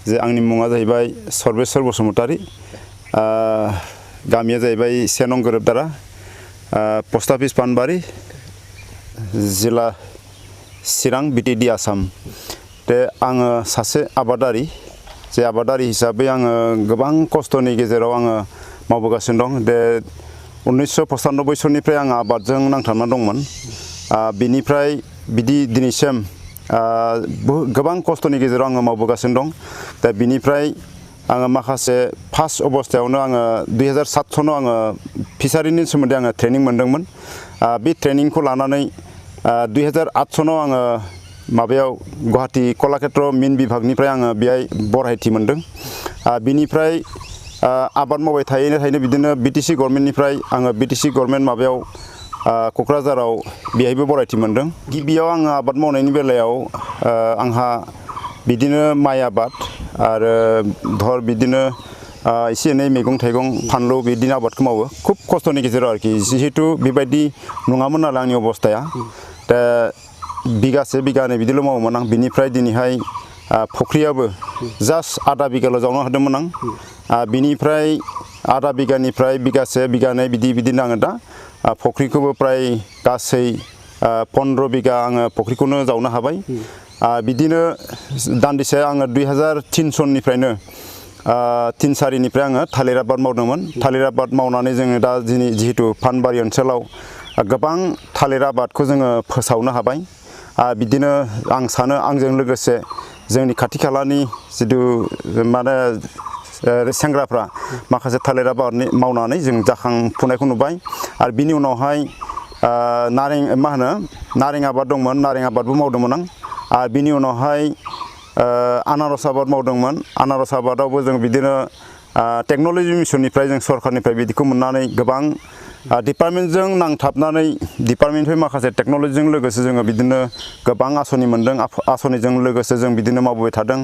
जे आंनि मुङा जाहैबाय सर्बेश्वर बसुमतारी गामिया जाहैबाय 1 नं गोरोबदारा पोस्ट अफिस पानबारि जिल्ला चिरां बिटिएडि आसाम ते आङो सासे आबादारि जे आबादारि हिसाबै आङो गोबां खस्थ'नि गेजेराव आङो मावबोगासिनो दं दे 1995 सननिफ्राय आङो आबादजों नांथाबना दंमोन बिनिफ्राय बिदि दिनैसिम गोबां खस्थ'नि गेजेराव आङो मावबोगासिनो दं दा बिनिफ्राय आङो माखासे फार्स्ट अबस्थायावनो आङो 2007 सनाव आङो फिसारिनि सोमोन्दै आङो ट्रेनिं मोनदोंमोन बे ट्रेनिंखौ लानानै 2008 सनाव आङो माबायाव गुवाहाटी कलाक्षेत्र मिन बिभागनिफ्राय आङो बेहाय बरायथि मोनदों बिनिफ्राय आबाद मावबाय थायैनो बिदिनो बिटिसि गभर्नमेन्टनिफ्राय आङो बिटिसि गभर्नमेन्ट माबायाव क'क्राझाराव बेहायबो बरायथि मोनदों गिबियाव आङो आबाद मावनायनि बेलायाव आंहा बिदिनो माइ आबाद आरो धर बिदिनो एसे एनै मैगं थाइगं फानलु बिदिनो आबादखौ मावो खुब खस्थ'नि गेजेराव आरोखि जिहेतु बेबायदि नङामोन नालाय आंनि अबस्थाया दा बिगासे बिगानै बिदिल' मावोमोन आं बिनिफ्राय दिनैहाय फुख्रियाबो जास्ट आधा बिगाल' जावनो हादोंमोन आं बिनिफ्राय आधा बिगानिफ्राय बिगासे बिगानै बिदिनो आङो दा फुख्रिखौबो प्राय गासै 15 बिगा आङो फुख्रिखौनो जावनो हाबाय बिदिनो दान्दिसे आङो 2003 सननिफ्रायनो 3-4निफ्राय आङो थालिर आबाद मावदोंमोन थालिर आबाद मावनानै जोङो दा दिनै जिहेतु पानबारि ओनसोलाव गोबां थालिर आबादखौ जोङो फोसावनो हाबाय बिदिनो आं सानो आंजों लोगोसे जोंनि खाथि खालानि जितु माने सेंग्राफ्रा माखासे थालिर आबाद मावनानै जों जाखांफुनायखौ नुबाय आरो बिनि उनावहाय नारें आबाद दंमोन नारें आबादबो मावदोंमोन आं आरो बिनि उनावहाय आनारस आबाद मावदोंमोन आनारस आबादावबो जों बिदिनो टेक्न'लजि मिसननिफ्राय जों सरकारनिफ्राय बिदिखौ मोननानै गोबां डिपार्टमेन्टजों नांथाबनानै डिपार्टमेन्टनिफ्राय माखासे टेक्न'लजिजों लोगोसे जोङो बिदिनो गोबां आसनि मोनदों आसनिजों लोगोसे जों बिदिनो मावबोबाय थादों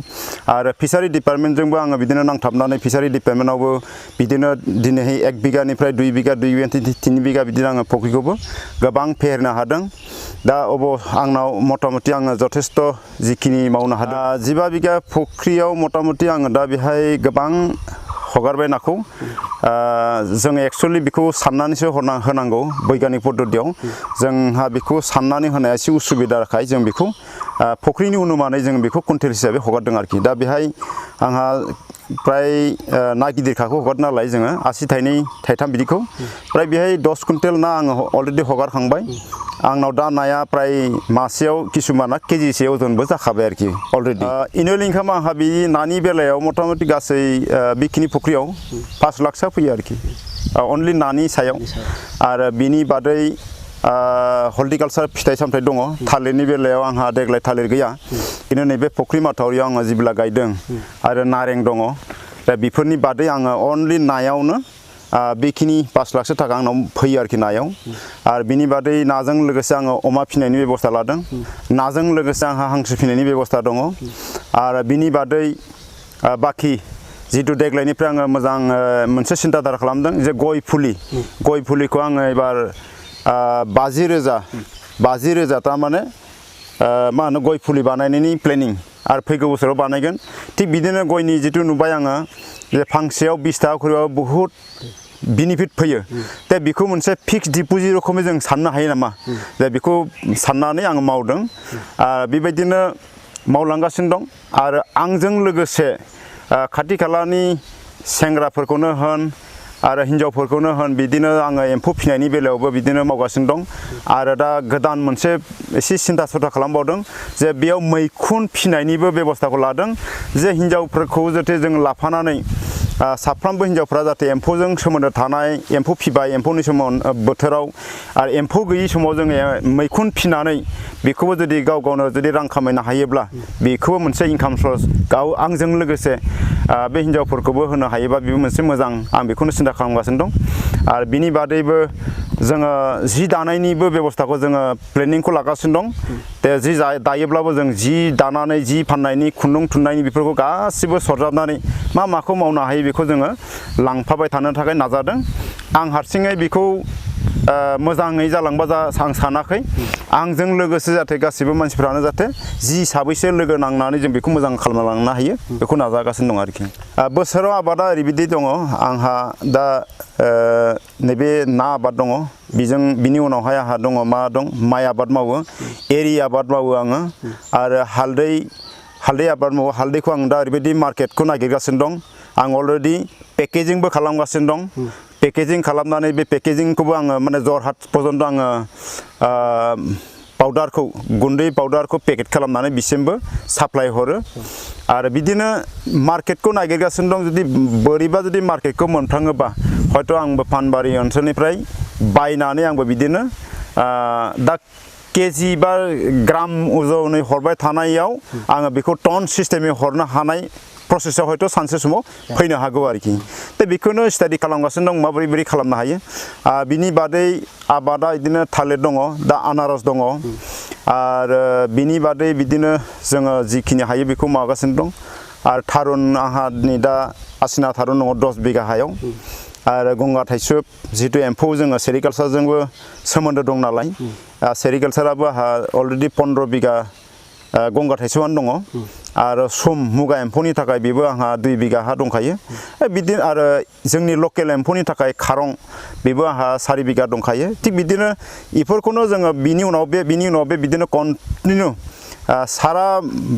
आरो फिसारि डिपार्टमेन्टजोंबो आङो बिदिनो नांथाबनानै फिसारि डिपार्टमेन्टआवबो बिदिनो दिनैहाय 1 बिगानिफ्राय 2 बिगा 3 बिगा बिदिनो आङो फुख्रिखौबो गोबां फेहेरनो हादों दा आंनाव मथा-मथि आङो जथेस्थ जिखिनि मावनो हादों 15 बिगा फुख्रियाव मथा-मथि आङो दा बेहाय गोबां हगारबाय नाखौ जों एक्चुअली बेखौ साननानैसो होनांगौ बैग्यानिक पद्धतियाव जोंहा बेखौ साननानै होनाया एसे उसुबिदाखाय जों बेखौ फुख्रिनि अनुमानै जों बेखौ कुइन्टेल हिसाबै हगारदों आरोखि दा बेहाय आंहा प्राय ना गिदिरखाखौ हगारदों नालाय जोङो 80 थाइनै थाइथाम बिदिखौ प्राय बेहाय 10 कुइन्टेल ना आङो अलरेडि हगारखांबाय आंनाव दा नाया प्राय मासेयाव किसुमाना केजिसे अजनबो जाखाबाय आरोखि अलरेडि एनुवेल इनकाम आंहा बे नानि बेलायाव मथा-मथि गासै बेखिनि फुख्रियाव 5 लाखसो फैयो आरोखि अनलि नानि सायाव आरो बिनि बादै हर्टिकालचार फिथाइ सामथाइ दङ थालिरनि बेलायाव आंहा देग्लाय थालिर गैया किन्तु नैबे फुख्रि माथावरियाव आङो जेब्ला गायदों आरो नारें दङ दा बेफोरनि बादै आङो अनलि नायावनो बेखिनि 5 लाखसो थाखा आंनाव फैयो आरोखि नायाव आरो बिनि बादै नाजों लोगोसे आङो अमा फिनायनि बेबस्था लादों नाजों लोगोसे आंहा हांसो फिनायनि बेबस्था दङ आरो बिनि बादै बाखि जितु देग्लायनिफ्राय आङो मोजां मोनसे सिन्ताधारा खालामदों जे गय फुलिखौ आङो एबार 50,000 थारमाने मा होनो गय फुलि बानायनायनि प्लेनिं आरो फैगौ बोसोराव बानायगोन थिग बिदिनो गयनि जितु नुबाय आङो जे फांसेयाव 20 थाखा खरिबाबो बहुत बेनिफिट फैयो दा बेखौ मोनसे फिक्स डिप'जिट रोखोमै जों साननो हायो नामा दा बेखौ साननानै आङो मावदों बेबायदिनो मावलांगासिनो दं आरो आंजों लोगोसे खाथि खालानि सेंग्राफोरखौनो होन आरो हिन्जावफोरखौनो होन बिदिनो आङो एम्फौ फिनायनि बेलायावबो बिदिनो मावगासिनो दं आरो दा गोदान मोनसे एसे सिन्था खालामबावदों जे बेयाव मैखुन फिनायनिबो बेबस्थाखौ लादों जे हिन्जावफोरखौ जाहाथे जों लाफानानै साफ्रोमबो हिन्जावफ्रा जाहाथे एम्फौजों सोमोन्दो थानाय एम्फौ फिबाय एम्फौनि बोथोराव आरो एम्फौ गैयि समाव जोङो मैखुन फिनानै बेखौबो जुदि गावनो जुदि रां खामायनो हायोब्ला बेखौबो मोनसे इनकाम सर्स आंजों लोगोसे बे हिन्जावफोरखौबो होनो हायोबा बेबो मोनसे मोजां आं बेखौनो सिन्था खालामगासिनो दं आरो बिनि बादैबो जोङो जि दानायनिबो बेबस्थाखौ जोङो प्लेनिंखौ लागासिनो दं दे जि दायोब्लाबो जों जि दानानै जि फाननायनि खुन्दुं थुननायनि बेफोरखौ गासिबो सरजाबनानै माखौ मावनो हायो बेखौ जोङो लांफाबाय थानो थाखाय नाजादों आं हारसिङै बेखौ मोजाङै जालांबा आं सानाखै आंजों लोगोसे जाहाथे गासिबो मानसिफ्रानो जाहाथे जि साबैसे लोगो नांनानै जों बेखौ मोजां खालामना लांनो हायो बेखौ नाजागासिनो दं आरोखि बोसोराव आबादा ओरैबायदि दङ आंहा दा नैबे ना आबाद दङ बिनि उनावहाय आंहा दङ मा दं माइ आबाद मावो एरि आबाद मावो आङो आरो हालदै आबाद मावो हालदैखौ आं दा ओरैबायदि मार्केटखौ नागिरगासिनो दं आं अलरेडि पेकेजिंबो खालामगासिनो दं पेकेजिं खालामनानै बे पेकेजिंखौबो आङो माने जरहाट पर्यन्त आङो पाउडारखौ गुन्दै पाउडारखौ पेकेट खालामनानै बिसिमबो साप्लाय हरो आरो बिदिनो मार्केटखौ नागिरगासिनो दं जुदि बोरैबा जुदि मार्केटखौ मोनफ्लाङोबा हयथ' आंबो पानबारि ओनसोलनिफ्राय बायनानै आंबो बिदिनो दा केजि बा ग्राम अजनै हरबाय थानायाव आङो बेखौ टन सिस्टेमै हरनो हानाय प्रसेसआव हयथ' सानसे समाव फैनो हागौ आरोखि दा बेखौनो स्टाडि खालामगासिनो दं माबोरै खालामनो हायो बिनि बादै आबादा बिदिनो थालिर दङ दा आनारस दङ आरो बिनि बादै बिदिनो जोङो जिखिनि हायो बेखौ मावगासिनो दं आरो थारुन आंहा नै दा आसिना थारुन दङ 10 बिगा हायाव आरो गंगार थाइसुब जिहेतु एम्फौ जोङो सेरिकालसारजोंबो सोमोन्दो दं नालाय सेरिकालसाराबो आंहा अलरेडि 15 बिगा गंगार थाइसुबानो दङ आरो सम मुगा एम्फौनि थाखाय बेबो आंहा 2 बिगा हा दंखायो बिदिनो आरो जोंनि लकेल एम्फौनि थाखाय खारं बेबो आंहा 4 बिगा दंखायो थिग बिदिनो इफोरखौनो जोङो बिनि उनाव बे बिदिनो कन्टिनिउ सारा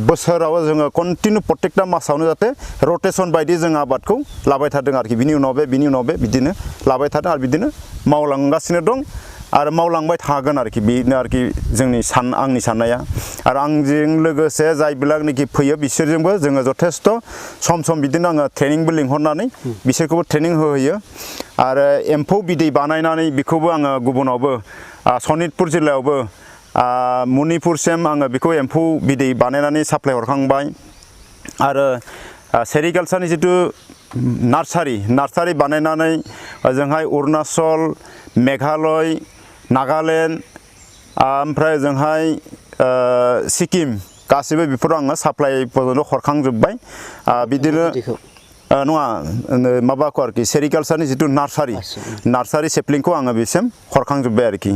बोसोराव जोङो कन्टिनिउ प्रत्येकटा मासावनो जाहाथे रटेसन बायदि जों आबादखौ लाबाय थादों आरोखि बिनि उनाव बे बिदिनो लाबाय थादों आरो बिदिनो मावलांगासिनो दं आरो मावलांबाय थागोन आरोखि बेनो आरोखि आंनि साननाया आरो आंजों लोगोसे जायब्लानाखि फैयो बिसोरजोंबो जोङो जथेस्थ सम बिदिनो आङो ट्रेनिंबो लिंहरनानै बिसोरखौबो ट्रेनिं होयो आरो एम्फौ बिदै बानायनानै बेखौबो आङो गुबुनावबो सनितपुर जिल्लायावबो मणिपुरसिम आङो बेखौ एम्फौ बिदै बानायनानै साप्लाय हरखांबाय आरो सेरिकालसारनि जितु नार्सारि बानायनानै ओजोंहाय अरुणाचल मेघालय नागालेण्ड ओमफ्राय ओजोंहाय सिक्किम गासिबो बेफोराव आङो साप्लाय पर्यन्त हरखांजोब्बाय बिदिनो नङा माबाखौ आरोखि सेरिकालसारनि जितु नार्सारि सेप्लिंखौ आङो बिसिम हरखांजोब्बाय आरोखि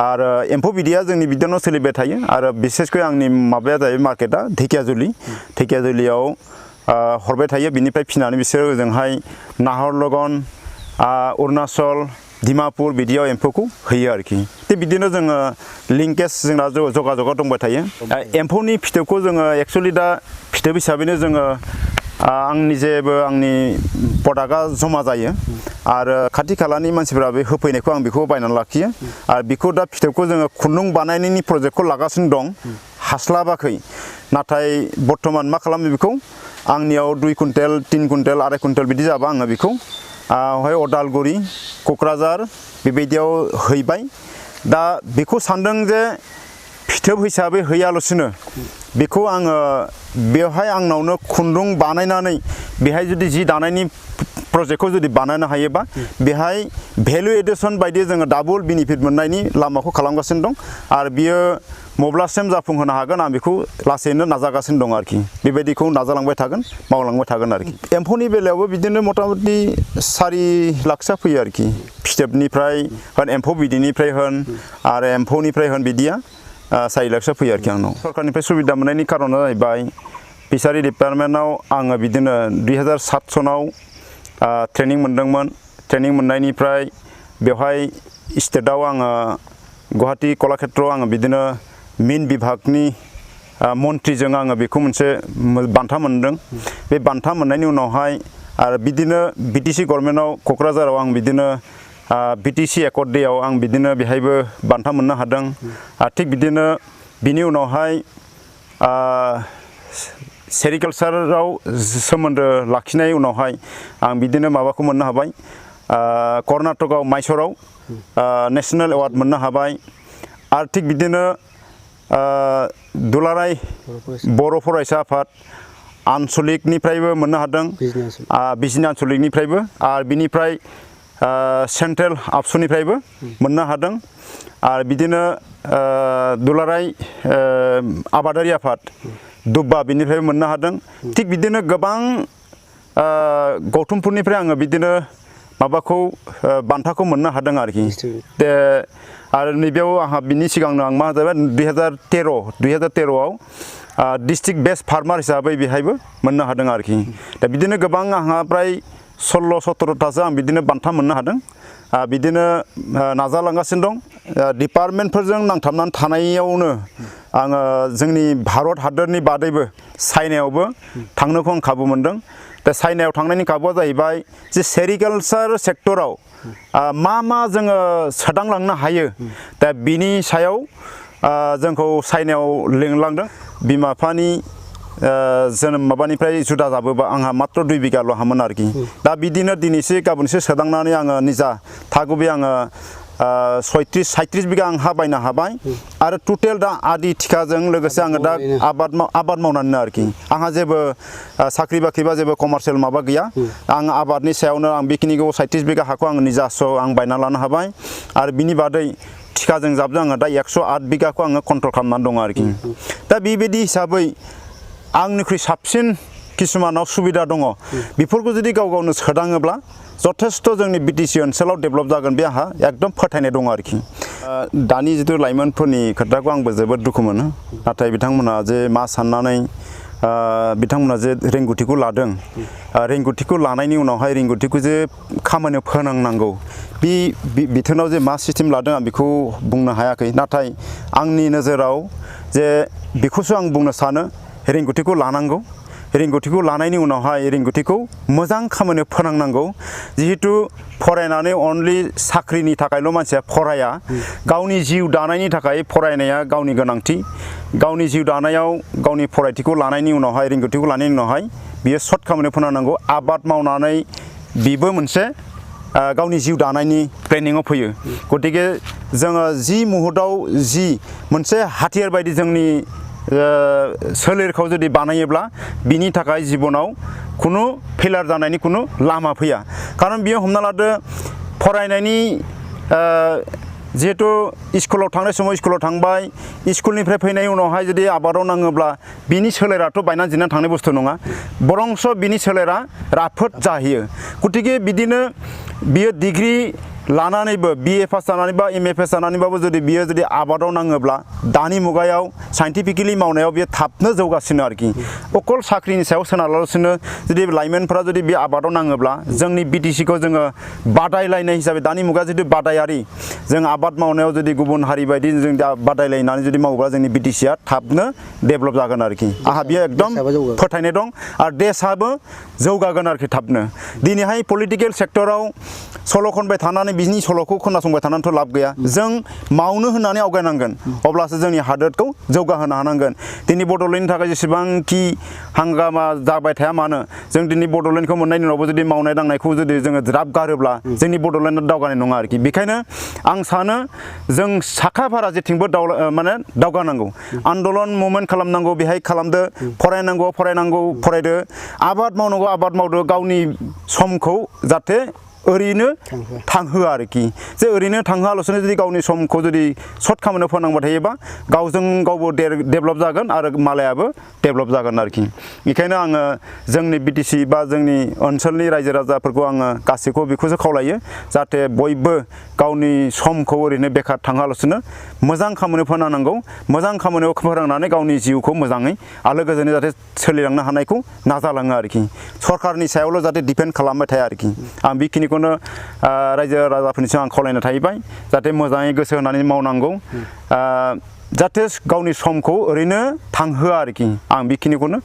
आरो एम्फौ बिदैया जोंनि बिदिनो सोलिबाय थायो आरो बिसेसकै आंनि माबाया जाहैबाय मार्केटआ धेकियाजुलियाव हरबाय थायो बिनिफ्राय फिनानै बिसोरो ओजोंहाय नाहरलगन अरुणाचल डिमापुर बिदियाव एम्फौखौ होयो आरोखि थिग बिदिनो जोङो लिंकेज जोंना जगाजगा दंबाय थायो एम्फौनि फिथोबखौ जोङो एक्सुवेलि दा फिथोब हिसाबैनो जोङो आंनि प्रडाक्टआ जमा जायो आरो खाथि खालानि मानसिफोरा बे होफैनायखौ आं बेखौ बायनानै लाखियो आरो बेखौ दा फिथोबखौ जोङो खुन्दुं बानायनायनि प्रजेक्टखौ लागासिनो दं हास्लाबाखै नाथाय बर्थमान मा खालामो बेखौ आंनियाव 2 कुइन्टेल 3 कुइन्टेल 2.5 कुइन्टेल बिदि जाबा आङो बेखौ अदालगुरि क'क्राझार बेबायदियाव हैबाय दा बेखौ सानदों जे फिथोब हिसाबै हैयाल'सिनो बेखौ आङो बेवहाय आंनावनो खुन्दुं बानायनानै बेहाय जुदि जि दानायनि प्रजेक्टखौ जुदि बानायनो हायोबा बेहाय भेलु एडिसन बायदि जोङो डाबल बेनिफिट मोननायनि लामाखौ खालामगासिनो दं आरो बियो मब्लासिम जाफुंहोनो हागोन आं बेखौ लासैनो नाजागासिनो दं आरोखि बेबायदिखौ नाजालांबाय थागोन मावलांबाय थागोन आरोखि एम्फौनि बेलायावबो बिदिनो मटामटि 4 लाखसो फैयो आरोखि फिथोबनिफ्राय होन एम्फौ बिदैनिफ्राय होन आरो एम्फौनिफ्राय होन बिदिया 4 लाखसो फैयो आरोखि आंनाव सरकारनिफ्राय सुबिदा मोननायनि खारना जाहैबाय फिसारि डिपार्टमेन्टआव आङो बिदिनो 2007 सनाव ट्रेनिं मोनदोंमोन ट्रेनिं मोननायनिफ्राय बेवहाय स्टेटआव आङो गुवाहाटी कलाक्षेत्रआव आङो बिदिनो मिन बिभागनि मन्थ्रिजों आङो बेखौ मोनसे बान्था मोनदों बे बान्था मोननायनि उनावहाय आरो बिदिनो बिटिसि गभर्नमेन्टआव क'क्राझाराव आं बिदिनो बिटिसि एकर्ड डेआव आं बिदिनो बेहायबो बान्था मोननो हादों थिग बिदिनो बिनि उनावहाय सेरिकालसाराव सोमोन्दो लाखिनाय उनावहाय आं बिदिनो माबाखौ मोननो हाबाय कर्नाटकआव माइसराव नेशनेल एवार्ड मोननो हाबाय आरो थिग बिदिनो दुलाराय बर' फरायसा आफाद आनसलिकनिफ्रायबो मोननो हादों बिजनि आनसलिकनिफ्रायबो आरो बिनिफ्राय सेन्ट्रेल आबसुनिफ्रायबो मोननो हादों आरो बिदिनो दुलाराय आबादारि आफाद दुब्बा बिनिफ्रायबो मोननो हादों थिग बिदिनो गोबां गौथुमफोरनिफ्राय आङो बिदिनो माबाखौ बान्थाखौ मोननो हादों आरोखि दे आरो नैबेयाव आंहा बिनि सिगांनो आं मा जाबाय 2013आव डिस्ट्रिक्ट बेस्ट फार्मार हिसाबै बेहायबो मोननो हादों आरोखि दा बिदिनो गोबां आंहा प्राय 16-17थासो आं बिदिनो बान्था मोननो हादों बिदिनो नाजालांगासिनो दं डिपार्टमेन्टफोरजों नांथाबनानै थानायावनो आङो जोंनि भारत हादरनि बादैबो चाइनायावबो थांनोखौ आं खाबु मोनदों दा चाइनायाव थांनायनि खाबुआ जाहैबाय जे सेरिकालचार सेक्टराव मा जोङो सोदांलांनो हायो दा बिनि सायाव जोंखौ चाइनायाव लिंलांदों बिमा बिफानि जोनोम माबानिफ्राय जुदा जाबोबा आंहा मात्र 2 बिगाल' हामोन आरोखि दा बिदिनो दिनैसो गाबोनसो सोदांनानै आङो निजा थागुबै आङो 37 बिगा आं हा बायनो हाबाय आरो टटेल दा आदि थिखाजों लोगोसे आङो दा आबाद मावनानै आरोखि आंहा जेबो साख्रि बाख्रि बा जेबो कमार्शियेल माबा गैया आं आबादनि सायावनो आं बेखिनिखौ 37 बिगा हाखौ आं निजास' आं बायना लानो हाबाय आरो बिनि बादै थिखाजों जाबजों आङो दा 108 बिगाखौ आङो कन्ट्रल खालामनानै दङ आरोखि दा बेबायदि हिसाबै आंनिख्रुइ साबसिन किसुमानाव सुबिदा दङ बेफोरखौ जुदि गाव गावनो सोदाङोब्ला जथेस्थ जोंनि बिटिसि ओनसोलाव डेभेलप जागोन बे आंहा एकदम फोथायनाय दङ आरोखि दानि जिथु लाइमोनफोरनि खोथाखौ आंबो जोबोद दुखु मोनो नाथाय बिथांमोना जे मा साननानै बिथांमोना जे रोंगौथिखौ लादों रोंगौथिखौ लानायनि उनावहाय रोंगौथिखौ जे खामानियाव फोनांनांगौ बे बिथोनाव जे मा सिस्टेम लादों आं बेखौ बुंनो हायाखै नाथाय आंनि नोजोराव जे बेखौसो आं बुंनो सानो रोंगौथिखौ लानांगौ रोंगौथिखौ लानायनि उनावहाय रोंगौथिखौ मोजां खामानियाव फोनांनांगौ जिहेतु फरायनानै अनलि साख्रिनि थाखायल' मानसिया फराया गावनि जिउ दानायनि थाखाय फरायनाया गावनि गोनांथि गावनि जिउ दानायाव गावनि फरायथिखौ लानायनि उनावहाय रोंगौथिखौ लानायनि उनावहाय बियो सर्ट खामानियाव फोनांनांगौ आबाद मावनानै बिबो मोनसे गावनि जिउ दानायनि प्लेनिङाव फैयो गतिके जोङो जि मुहुर्तआव जि मोनसे हाथियार बायदि जोंनि सोलेरखौ जुदि बानायोब्ला बिनि थाखाय जिबनाव खुनु फेलार जानायनि खुनु लामा फैया खारन बियो हमना लादो फरायनायनि जिहेतु स्कुलाव थांनाय समाव स्कुलाव थांबाय स्कुलनिफ्राय फैनाय उनावहाय जुदि आबादाव नाङोब्ला बिनि सोलेराथ' बायनानै जिनानै थांनाय बुस्थु नङा बरंस' बिनि सोलेरा राफोद जाहैयो गतिके बिदिनो बियो डिग्री लानानैबो BA पास जानानै बा MA पास जानानैबाबो जुदि बियो जुदि आबादाव नाङोब्ला दानि मुगायाव साइन्टिफिकेलि मावनायाव बियो थाबनो जौगासिनो आरोखि अकल साख्रिनि सायाव सोनारालासिनो जुदि लाइमोनफोरा जुदि बे आबादाव नाङोब्ला जोंनि बिटिसिखौ जोङो बादायलायनाय हिसाबै दानि मुगायाव जुदि बादायारि जों आबाद मावनायाव जुदि गुबुन हारि बायदि जों बादायलायनानै जुदि मावोब्ला जोंनि बिटिसिया थाबनो डेभेलप जागोन आरोखि आंहा बियो एकदम फोथायनाय दं आरो देशआबो जौगागोन आरोखि थाबनो दिनैहाय पलिटिकेल सेक्टराव सल' खनबाय थानानै बिनि सल'खौ खोनासंबाय थानानैथ' लाब गैया जों मावनो होननानै आवगायनांगोन अब्लासो जोंनि हादोरखौ जौगाहोनो हानांगोन दिनै बड'लेण्डनि थाखाय जेसेबांखि हांगामा जाबाय थाया मानो जों दिनै बड'लेण्डखौ मोननायनि उनावबो जुदि मावनाय दांनायखौ जुदि जोङो ज्राब गारोब्ला जोंनि बड'लेण्डआ दावगानाय नङा आरोखि बेखायनो आं सानो जों साखा फारा जेथिंबो माने दावगानांगौ आन्दलन मुभमेन्ट खालामनांगौ बेहाय खालामदो फरायनांगौ फरायदो आबाद मावनांगौ आबाद मावदो गावनि समखौ जाहाथे ओरैनो थांहोआ आरोखि जे ओरैनो थांहोआलासिनो जुदि गावनि समखौ जुदि सर्ट खामानियाव फोनांबाय थायोबा गावजों गावबो डेभेलप जागोन आरो मालायाबो डेभेलप जागोन आरोखि बेखायनो आङो जोंनि बिटिसि बा जोंनि ओनसोलनि रायजो राजाफोरखौ आङो गासैखौबो बेखौसो खावलायो जाहाथे बयबो गावनि समखौ ओरैनो बेखार थांहोआलासिनो मोजां खामानियाव फोनांनांगौ मोजां खामानियाव फोरोंनानै गावनि जिउखौ मोजाङै आलो गोजोनै जाहाथे सोलिलांनो हानायखौ नाजालाङो आरोखि सरकारनि सायावल' जाहाथे डिपेन्ड खालामबाय थाया आरोखि आं बेखिनिखौ रायजो राजाफोरनि सिगां आं खावलायनो थाहैबाय जाहाथे मोजाङै गोसो होनानै मावनांगौ जाहाथे गावनि समखौ ओरैनो थांहोआ आरोखि आं बेखिनिखौनो